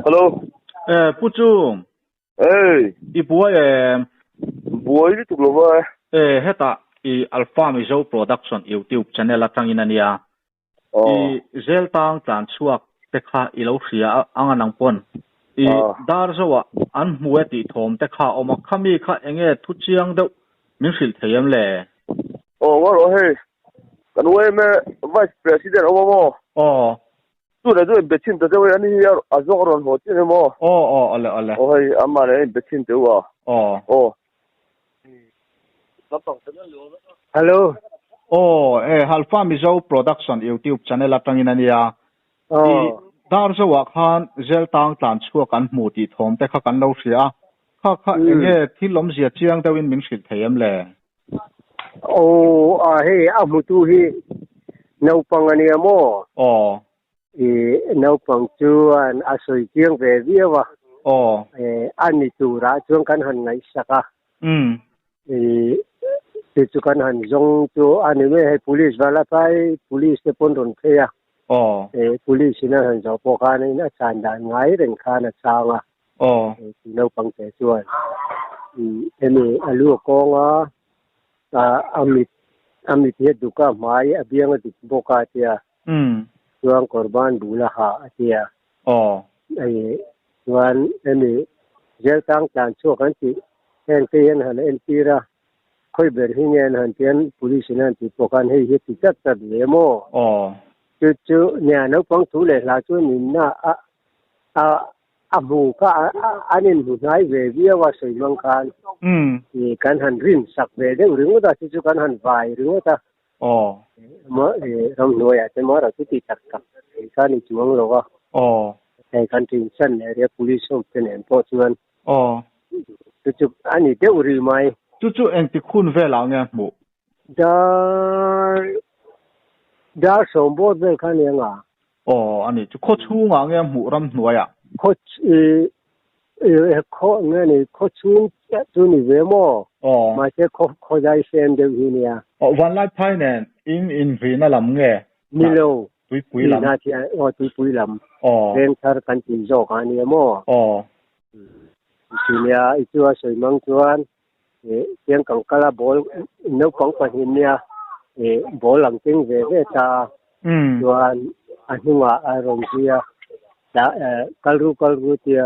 Hello. Eh, Pu Chung. Ei. I buai em? Buai lutuk lo va e. Eh, hetah i Alpha Mizo Production YouTube channel atangin a nia. I zel tang tlan chhuak te kha i lo hria ang a nang pawn. I dar zoah an hmu e tih thawm te kha a awm a, khami kha enge thu chiang deuh min hrilh thei em le? Aw, ngaw rawh hei. Kan yma Vice President awm a maw? Aw. Chu leh chu inbe chhin ta deuh e, ani hi a zawk a rawn haw chiah emaw? Aw aw awle awle. Aw hei amah leh a inbe chhin teuh a. Aw. Aw. Hello. Aw e Halfa Mizo Production YouTube channel atangin a nia. Aw. I Darzo ah khan Zeltang tlan chhuak an hmu tih thawm te kha kan lo hria a. Kha kha enge thil awmzia chiang deuhin min hrilh thei em le? Aw, a hei a hmutu hi naupang a nia maw? Aw. I naupang chuan a sawi chiang ve viau a. Aw. E, a ni turah chuan kan han ngaihsak a. Umm. I chu chu kan han zawng chu a ni mai hei police vala phai police te pawn rawn phei a. Aw. E, police in a han zawh pawh khan a chhan dan ngai reng khan a chang a. Aw. Naupang te chuan hemi a lu a kawng a, a mit a mit hi a duk a, hmai a biang a duk bawk a tia. Chuan kawrban bul a ha a tia. Aw. Chuan hemi zel tang tlan chhuak an tih heng te hian han entir a, khawi ber hi nge an han tian police in an tih pawh khan hei hi a ti chat chat ve maw? Aw. Chu chu nia naupang thu leh hla chu ninna a a a hmu kha an inhmu hnai ve viau a sawi hmang khan i kan han rin sak ve deuh ringawt a chu chu kan han vai ringawt a Aw. Maw i ramhnuaiah te maw ro chu ti tak tak thei kha ni chuang lo a. Aw. Hei kan ṭin chan leh ria police ho te nen pawh chuan. Aw. Chu chu a ni deuh ri mai. Chu chu engti khun velah nge hmuh? Dar dar sawm bawt vel kha nia nga. Aw a ni chu khaw chhungah nge hmuh ram hnuaiah? Khaw i khaw nge ni khaw chhung chiah chu ni ve maw? Aw. Mahse khaw khaw zai sem deuh hi nia. Aw vanlai phai nen in inrihna lam nge? Ni lo. Tuipui lam. Inah chiah aw tuipui lam. Aw. Veng thar kan tih zawk a nia maw? Aw. Nia i chu a sawi mang chuan Tiang kan kal a ball naupang pahnih nia ball ang keng ve ve ta a chuan a hnungah a rawn zui a kal ru kal ru tia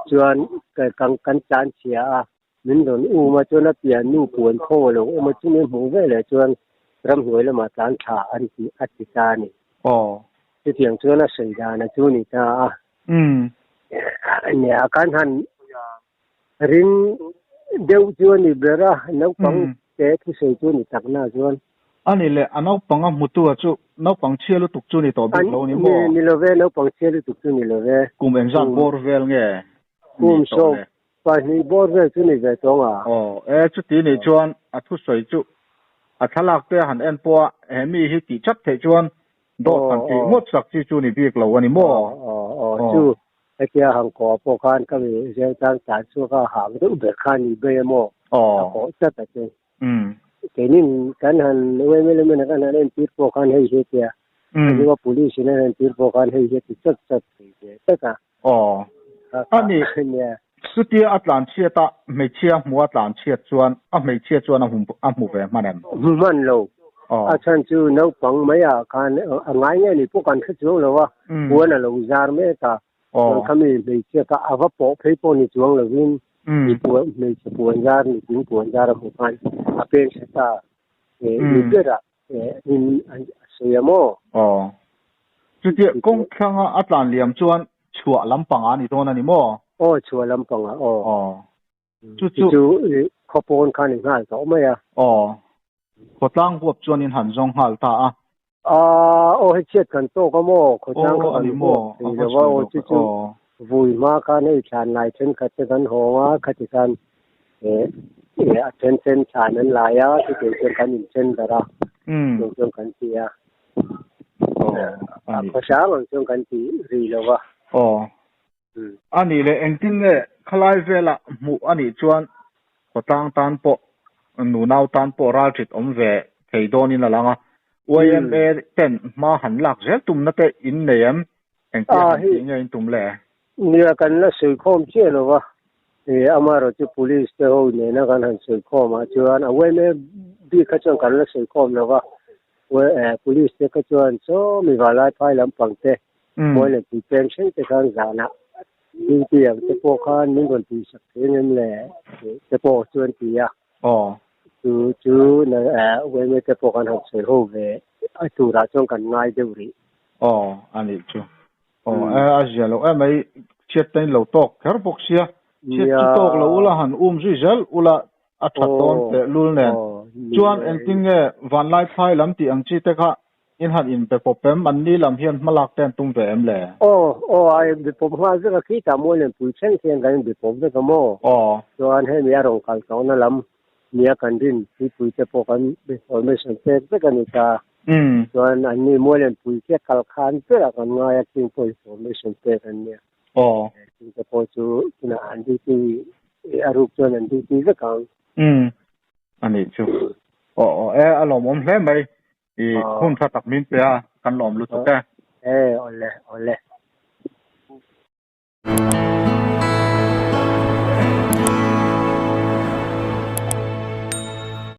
chuan kan kan tlan chhia a min rawn um a chuan a pian nu puan khawng a lo awm a chumi hmuh ve leh chuan ramhnuai lamah tlan thla an ti a ti ta a ni. Chutiang chuan a sawi dan a chu ni ta a. Nia kan han Ring deuh chu a ni ber a, naupang te thusawi chu a ni tak na chuan. A ni le, a naupang a hmutu a chu naupang chhia lutuk chu ni tawh bik lo ni maw? Ni lo ve, naupang chhia lutuk chu ni lo ve. Kum engzat bawr vel nge Kum sawm pahnih bawr vel chu ni ve tawng a. Aw, e chuti nih chuan a thusawi chu a thlalak te a han en pawh a, he mi hi tih chat theih chuan dawt han tih ngawt sak chi chu ni bik lo a ni maw? Aw, aw, chu Hetia han kawh pawh khan ka mi zel tan tlan chhuak a hang deuh ber kha ni ber emaw a kawh tlat a che. Keinin kan han UMLM-in kan han entir pawh khan hei hi tia Mizoram Police in an entir pawh khan hei hi a ti chat chat thei ve tlat a. Aw. A ni. Chutia a tlan chhiat a, hmeichhia hmu a tlan chhiat chuan a hmeichhia chuan a hmu ve hman em? Hmu hman lo. A chhan chu naupang maiah khan a ngai nge ni pawh kan hre chuang lo a, puan a lo zar mek a. Chuan khami hmeichhia kha a va pawh phei pawh ni chuang lovin mi puan hmeichhe puan zar nutling puan zar a hmuh khan a peng hre ta ni berah in a sawi a maw? Aw. Chutia kawng thlanga a tlan liam chuan chhuah lampangah a ni dawn a ni maw? Aw chhuah lampangah aw. Aw. Chu chu khaw pawn khan i nghal tawh mai a. Aw. Khawtlang huap chuan in han zawng nghal ta a. Aaa aw hei chhiat kan tawk a maw? Khawtlang kha kan huap thei lo a aw chu chu vui hma khan hei thlan lai thenkhat te kan hawng a khati khan a then then thlan an lai a chutiang chuan kan inthen darh a chutiang chuan kan ti a. A khawsang ang chuan kan ti ri lo a. Aw. A nih leh engtin nge khalai velah hmuh a nih chuan khawtlang tan pawh nunau tan pawh ralṭit awm ve thei dawnin a lang a. YMA ten hma han lak zel tumna te in nei em? Engtia han tih nge in tum le? Nia kan la sawikhawm chiah lo va, ih amaherawh chu police te ho nena kan han sawikhawm ah chuan a yma bik kha chuan kan la sawikhawm lo va, police te kha chuan chaw mi valai phai lampang te mawi leh pui peng thleng te khan zanah duty ang te pawh khan min rawn tihsak thei ang em le tih te pawh chuan ti a. Chu chu yma te pawh kan han sawi ho ve a turah chuan kan ngai deuh rih. Aw a nih chu. Aw e a zia loh em mai chhiat te in lo tawk kher bawk sia. Chhiat chu tawk lo ula han um zui zel ula a tha dawn teh lul nen. Chuan engtin nge vanlai phai lam tih ang chi te kha in han inbe pawp em? An ni lam hian hmalak te an tum ve em le? Aw aw a inbe pawp nghal vek a khitah mawi len pui thleng hian kan inbe pawp vek a maw? Aw. Chuan hemi a rawn kal tawhna lam nia kan rin tuipui te pawh kan information pek vek a ni ta. Chuan an ni mawi len pui te kal khan berah kan ngai a chung pawh information pek an nia. Aw. Chung te pawh chu tunah an duty a ruk chuan an duty vek ang. A nih chu. Aw aw e a lawmawm hle mai. I hun tha tak min pe a kan lawm lutuk e. E awle awle.